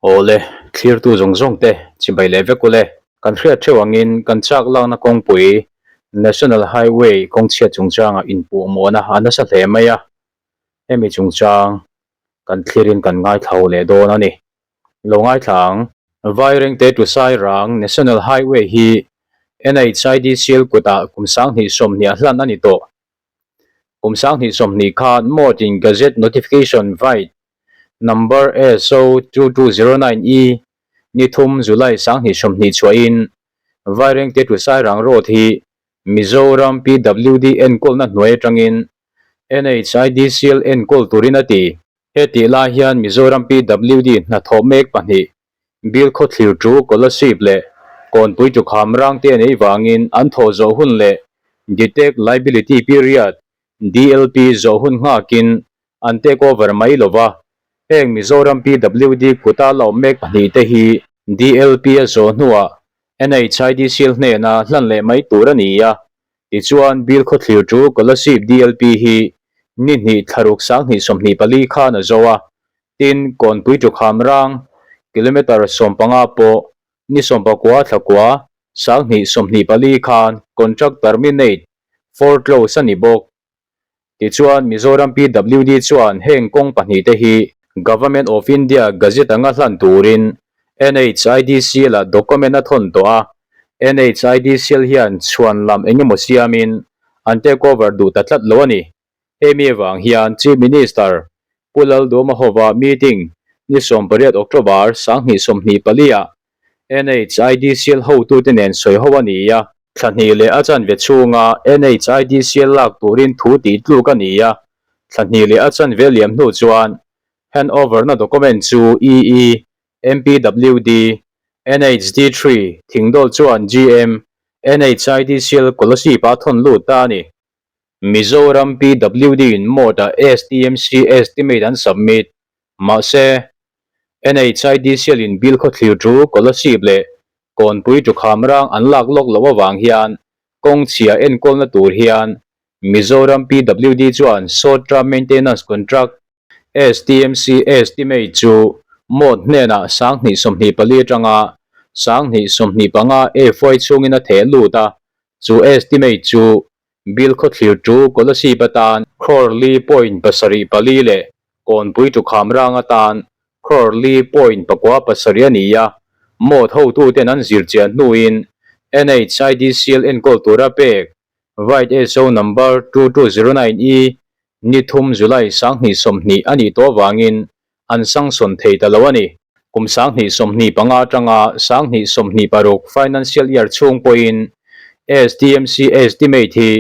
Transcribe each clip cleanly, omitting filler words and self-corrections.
Awle, thlirtu zawng zawng te chibai leh vek ule. Kan hriat theuh angin kan chak lakna kawngpui National Highway kawngchhiat chungchangah inpuhmawhna a nasa hle mai a, hemi chungchang kan thlirin kan ngaithla ho leh dawn a ni. Lo ngaithla ang. Vairengte to Sairang National Highway hi NHIDCL kutah kum 2020 a hlan a ni tawh. Kum 2020 khan Mawt in Gazette Notification Vide Number SO 2209 E ni thum July 2020 chhuahin Vairengte to Sairang Road hi Mizoram PWD enkawlna hnuai atangin NHIDCL enkawl turin a ti. Hetih lai hian Mizoram PWD hnathawh mek pahnih, Bilkhawthlir tu Kolasib leh Kawnpui tu Khamrang te nei vangin an thawh zawh hun leh Detect Liability Period, DLP, zawh hun nghakin an take over mai lo va. Heng Mizoram PWD kuta la awm mek pahnih te hi DLP a zawh hnuah NHIDCL hnena hlan leh mai tur a ni a. Tichuan, Bilkhawthlir chu Kolasib DLP hi ni hnih thlaruk 2024 khan a zo a, tin, Kawnpui chu Khamrang kilometre 15 pawh ni 19 thlakua 2024 khan contract terminate, foreclose, a ni bawk. Tichuan, Mizoram PWD chuan heng kawng pahnihte hi Government of India Gazette anga hlan turin NHIDCL-ah document a thawn tawh a, NHIDCL hian chhuan lam eng emaw siamin an take over duh ta tlat lo a ni. Hemi avang hian Chief Minister Pu Lalduama hova meeting ni 18 October 2024-ah NHIDCL hotute nen sawi ho a ni a. Thla hnih leh a chanve chhunga NHIDCL lak turin thu tih tluk a ni a. Thla hnih leh a chanve liam hnu chuan handover na document chu EE, MPWD, NHD3, Thingdawl chuan GM, NHIDCL Kolasib a thawn lut ta a ni. Mizoram PWD in mode ah STMC estimate an submit. Mahse, NHIDCL in bill khawthlir chu Kolasib leh Kawnpui chu Khamrang an lak lawk loh avang hian kawng chhia enkawlna tur hian Mizoram PWD chuan Short Term Maintenance Contract, STMC, estimate chu mode hnenah 2024 atanga 2025 FY chhungin a theh lut a, chu estimate chu Bill khawthlir chu Kolasib atan crore li point pasarih pali leh Kawnpui chu Khamrang atan crore li point pakua pasarih a ni a, mawt hotuten an zir chian hnuin NHIDCL enkawl tura pek Vide SO number 2209E ni thum July 2020 a nih tawh avangin an sanction thei ta lo a ni. Kum 2025 atanga 2026 financial year chhung pawhin STMC estimate hi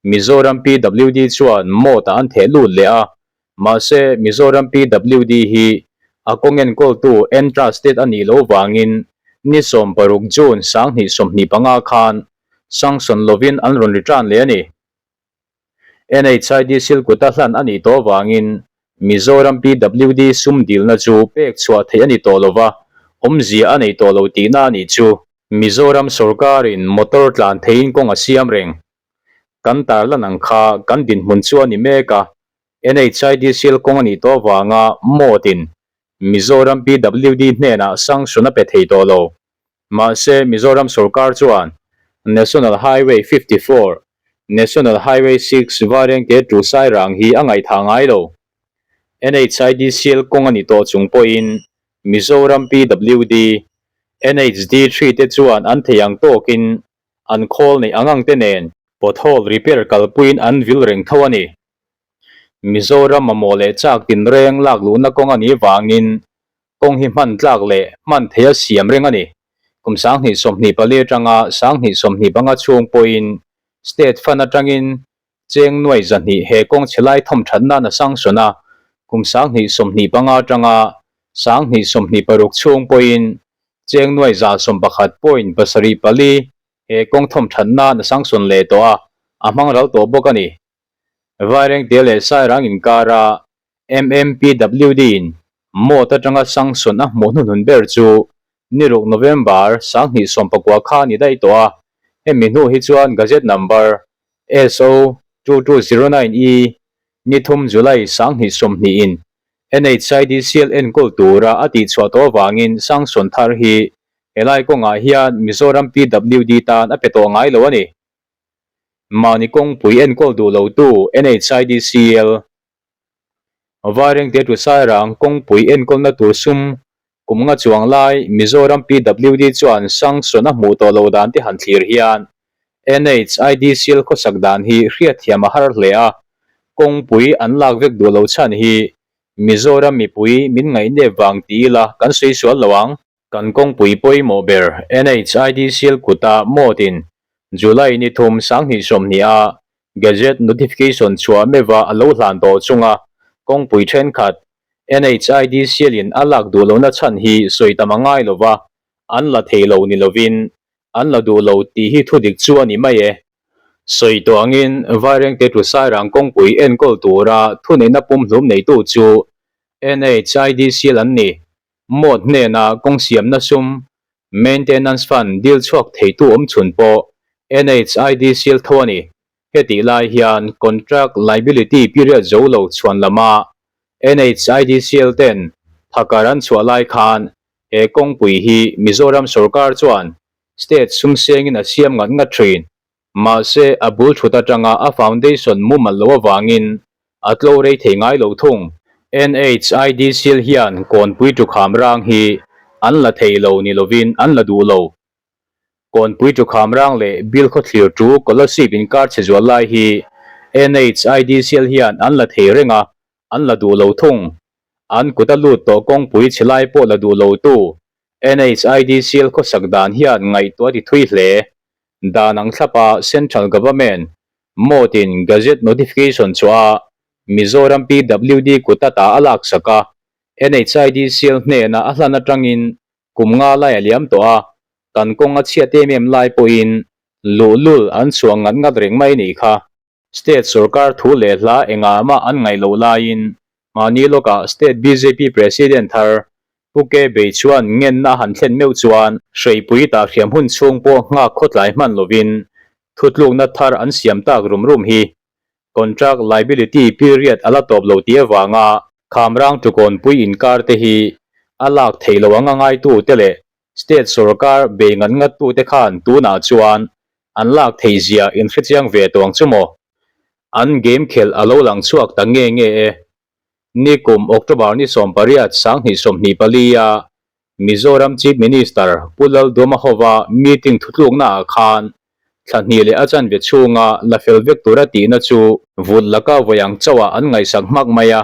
Mizoram PWD chuan mawtah an theh lut leh a, mahse Mizoram PWD hi a kawng enkawltu entrusted a nih loh vangin ni 16 June 2025 khan sanction lovin an rawn return leh a ni. NHID silkuta hlan a nih tawh avangin Mizoram PWD sum dilna chu pek chhuah theih a ni tawh lova, awmzia a nei tawh lo tihna a nih chu. Mizoram sorkarin motor tlan theihin kawng a siam reng. Kan tarlan ang kha kan dinhmun chu a ni mek a, NHID sil kawng a nih tawh avanga mawtin Mizoram PWD hnenah sanction a pe thei tawh lo. Mahse, Mizoram sorkar chuan National Highway 54, National Highway 6 Vairengte to Sairang hi a ngaihthah ngai lo. NHIDCL kawng a ni tawh chung pawhin Mizoram PWD, NHD three te chuan an thei ang tawkin an khawl neih ang ang te nen pothole repair kalpuiin an vil reng tho a ni. Mizoram mamawh leh chak tinreng lak luhna kawng a nih vangin Kawng hi hman tlak leh hman theih a siam reng a ni. Kum 2024 atanga 2025 chhung pawhin State Fund atangin cheng nuai zahnih he kawng chhe lai thawm that nan a sanction a, kum 2025 atanga 2026 chhung pawhin cheng nuai za 11 point pasarih pali he kawng thawm that nan a sanction leh tawh a, a hmang ral tawh bawk a ni. Vairengte leh Sairang inkara MMPWD-in mawt atanga sanction a hmuh hnuhnun ber chu ni ruk November 2019 kha a ni daih tawh a, hemi hnu hi chuan Gazette number SO 2209E ni thum July 2020 in. NHIDCL enkawl tura a tihchhuah tawh avangin sanction thar hi helai kawngah hian Mizoram PWD tan a pe tawh ngai lo a ni. Mahni kawngpui enkawl duh lotu NHIDCL Vairengte tu Sairang kawngpui enkawlna tur sum kum nga chuang lai Mizoram PWD chuan sanction a hmuh tawh loh dan te han thlir hian NHIDCL khawsak dan hi hriatthiam a har hle a, kawngpui an lak vek duh loh chhan hi Mizoram mipui min ngaihnep vang ti ila kan sawi sual lo ang. Kan kawngpui pawimawh ber NHIDCL kuta mawtin July ni thum 2020 a Gazette Notification chhuah meuha a lo hlan tawh chunga kawngpui thenkhat NHIDCL in a lak duh lohna chhan hi sawi tam a ngai lova, an la thei lo ni lovin an la duh lo tih hi thudik chu a ni mai e. Sawi tawh angin Vairengte tu Sairang kawngpui enkawl tura thuneihna pumhlum neitu chu NHIDCL an ni. Mawt hnena kawng siamna sum, Maintenance Fund, dil chhuak theitu awm chhun pawh NHIDCL tho a ni. Hetih lai hian Contract Liability period zo lo chhuan lama NHIDCL ten phakar an chhuah lai khan he kawngpui hi Mizoram sawrkar chuan state sum sengin a siam ngat ngat thin. Mahse, a bul thut atanga a foundation mumal lo avangin a tlo rei thei ngai lo thung. NHIDCL hian Kawnpui Tukham rang hi an la thei lo ni lovin an la duh lo. Kawnpui Tukham rang leh Bilkhawthlir tu Kolasib inkar chhe zual lai hi NHIDCL hian an la thei reng a, an la duh lo thung. An kut a lut tawh kawngpui chhe lai pawh la duh lo tu NHIDCL khawsak dan hian ngaihtuah a ti thui hle. Dan ang thlapa Central Government mawtin Gazette Notification chhuah a Mizoram PWD kut ata a laksak a, NHIDCL hnena a hlan atangin kum nga lai a liam tawh a, kan kawng a chhiat em em lai pawhin luhlul an chhuah ngat ngat reng mai nih kha. State sorkar thu leh hla engah mah an ngaih loh laiin mahni lawkah State bjp President thar Pu Ke Bei chuan ngenna a han thlen meuh chuan hreipui tah hriam hun chhung pawh nghak khawtlai hman lovin thutlukna thar an siam tak rum rum hi Contract Liability period a la tawp lo tih avanga Khamrang Tukawnpui inkar te hi a lak theih loh anga ngaitute leh State sorkar bei ngat ngat tute khan tunah chuan an lak thei zia in hrechiang ve tawh ang chu maw? An game khelh a lo lang chhuak ta nge nge e. Nikum October ni 18 2024 a Mizoram Chief Minister Pu Lalduama hova meeting thutlukna ah khan thla hnih leh a chanve chhunga la fel vek tura tihna chu vut laka vawi ang chauhah an ngaihsak hmak mai a.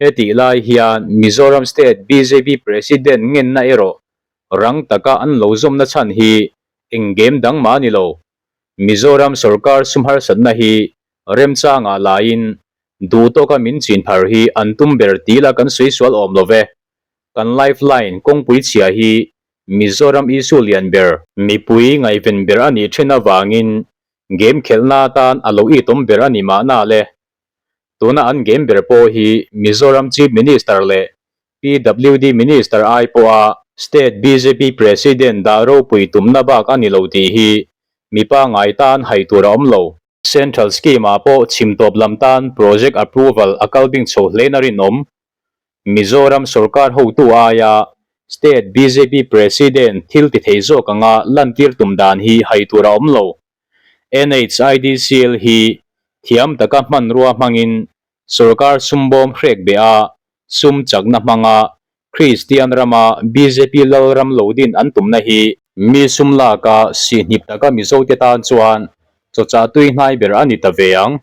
Hetih lai hian Mizoram State bjp President ngenna erawh rang taka an lo zawmna chhan hi eng game dang mah a ni lo. Mizoram sorkar sum harsatna hi remchangah laiin duh tawka min chin phar hi an tum ber tih la kan sawi sual awm lo ve. Kan lifeline kawngpui chhia hi Mizoram issue lian ber, mipui ngaihven ber a nih thin avangin game khelhna atan a lo itawm ber a ni mahna le. Tuna an game ber pawh hi Mizoram Chief Minister leh PWD Minister ai pawha State bjp President dah ropui tumna bak a ni lo tih hi mi pangngai tan hai tur a awm lo. Central Scheme ah pawh chhim tawp lam tan project approval a kal bing chho hlein a rinawm. Mizoram sorkar hotu aia State bjp President thil ti thei zawk anga lantir tum dan hi hai tur a awm lo. NHIDCL hi thiam taka hmanrua hmangin sorkar sumbawm hrek beh a, sum chakna hmanga Kristian rama bjp lalram lo din an tumna hi mi sum laka sihhnip taka Mizote tan chuan chawchah tui hnai ber a ni ta ve ang.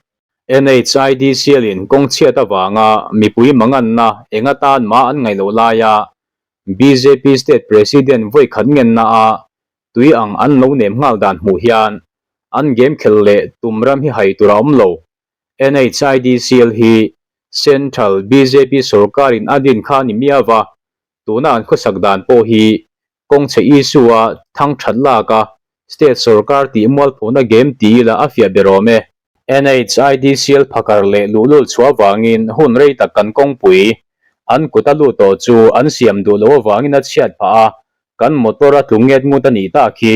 NHIDCL in kawng chhiat avanga mipui manganna eng atan mah an ngaih loh laia bjp State President vawi khat ngenna a tui ang an lo nem nghal dan hmuh hian an game khelh leh tum ram hi hai tur a awm lo. NHIDCL hi Central bjp sorkarin a din kha ni miau a, tuna an khawsak dan pawh hi Kawng chhe issue a thang that lak a, state sorkar tih mualphona game ti ila a fiah ber awm e. NHIDCL phakar leh luhlul chhuah avangin hun rei tak kan kawngpui an kut a lut tawh chu an siam duh loh avangin a chhiat phah a, kan motor a tlu nget ngut a nih tak hi.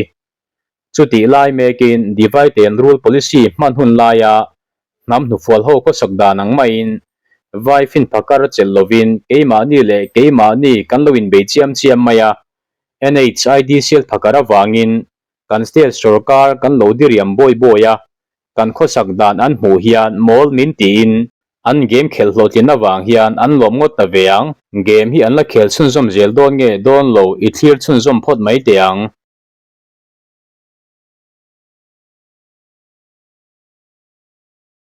Chutih lai mekin divide and rule policy hman hun laia hnam hnufual ho khawsak dan ang maiin. Vai fin phakar chelh lovin keimahni leh keimahni kan lo inbei chiam chiam mai a, NHIDCL phakar avangin kan state sorkar kan lo diriam bawi bawi a, kan khawsak dan an hmuh hian mawl min tiin an game khelh hlawhtlin avang hian an lawm ngawt ta ve ang. Game hi an la khel chhunzawm zel dawn nge dawn lo i thlir chhunzawm phawt mai teh ang.